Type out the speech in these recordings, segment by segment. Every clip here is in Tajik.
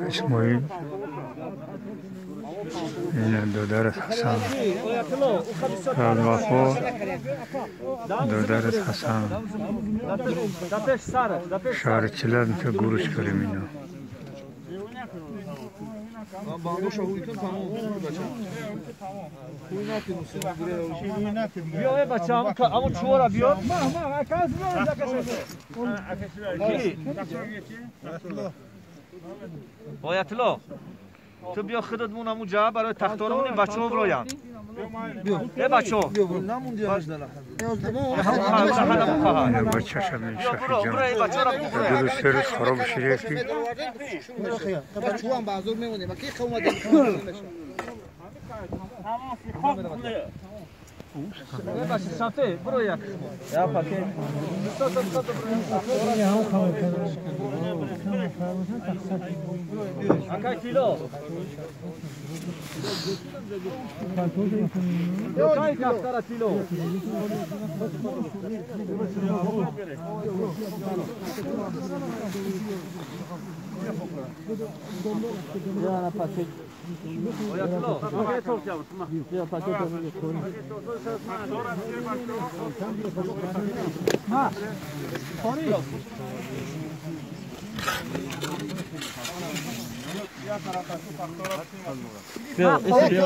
Исмоил ина додарат Ҳасан Абдулғаффор додарат Ҳасан шаҳри Чилат гурӯш карем ино. بیا بچه همون چوارا بیا آیت الله تو بیا خودت مون همون جا برای تختارمون این بچه ها برایم ای بچه ها بچه شدن شفی جان دو سه روز خراب شده که برو یک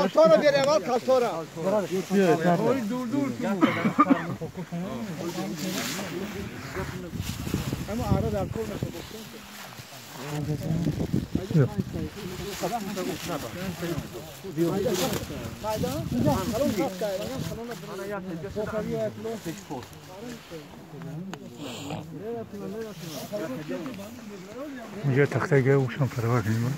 کالتورا بیاره اول کالتورا. اما آره در کل نشه اونجا تخته گه اوشان پروا کنیم.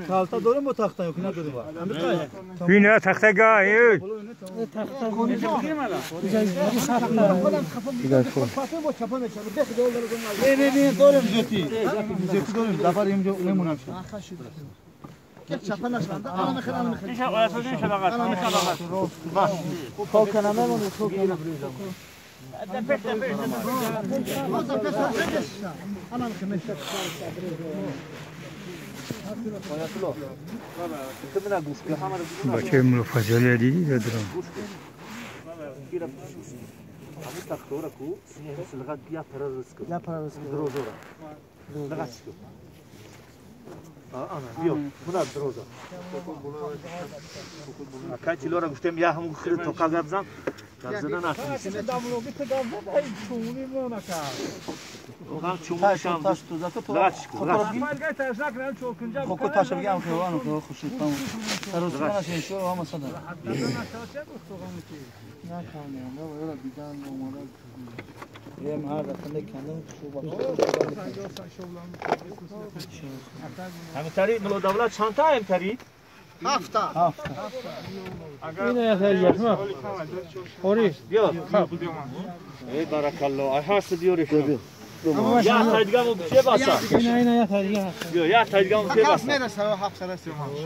Kalta doğru mu taxta yok? Ne doğru var? Yine taxta gayet. Ne ne doğru mu jeti? Jeti doğru mu? Dafar imjo ne munafşa. بچه ملفزلی دیدی دادرم. همتری ملو دولت چند تا همتری؟ هفته. اینه یه خیلی خوری بیا. ای بارک الله. آی هست دیورش. یا تایدگام چه باسا؟ اینه یا تایدگام. بیا یا تایدگام چه باسا؟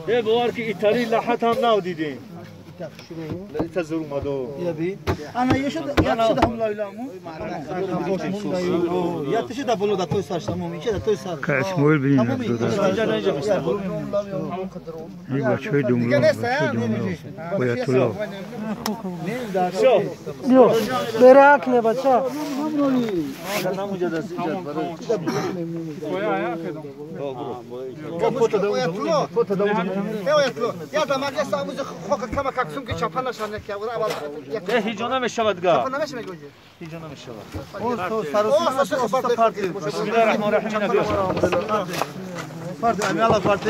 ای باور که ایتالی لحت هم نو دیدیم. انا یشد یشد هم لایلامو یتش د بلو د توی سر شمو میشه د توی سر اسماعیل ببین این بچه دوملو بچه دوملو بیا برک نه بچه Сумки чапа нашавад, Не, ҳиҷо намешавад га. Чапа намешавад гӯҷи. Ҳиҷо намешавад. Бисмиллаҳир раҳмонир раҳим. Фард амиала фард.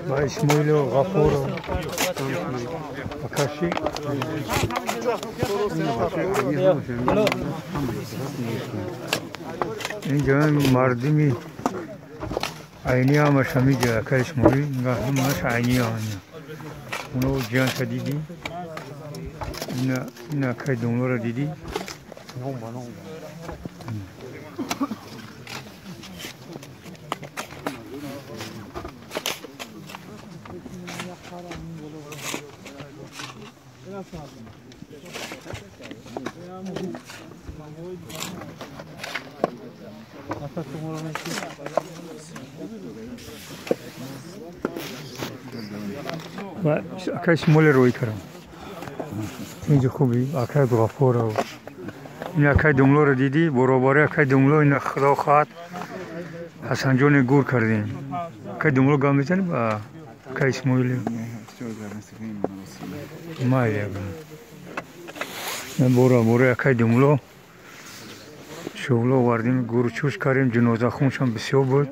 Ба Исмоилу Ғафуров Акаши. Инҷа мардими айни ҳамаш ҳамиҷа ака Исмоил ҳамаш айни ҳаманя. Уно ҷиянша дидӣ, ина акаи домлора дидӣ. Акай Исмоиле рӯй кардам. Инҷа хуби акай Ғафуров. Ин акай домлоро дидӣ, баробари акай домло ина худо хоҳад Ҳасанҷоне гур кардем. Акай домло гап мезанӣ ба акай Исмоиле? Майли. Баробари акай домло шуғло овардем, гурчӯш кардем, ҷанозахуншам бисёр буд.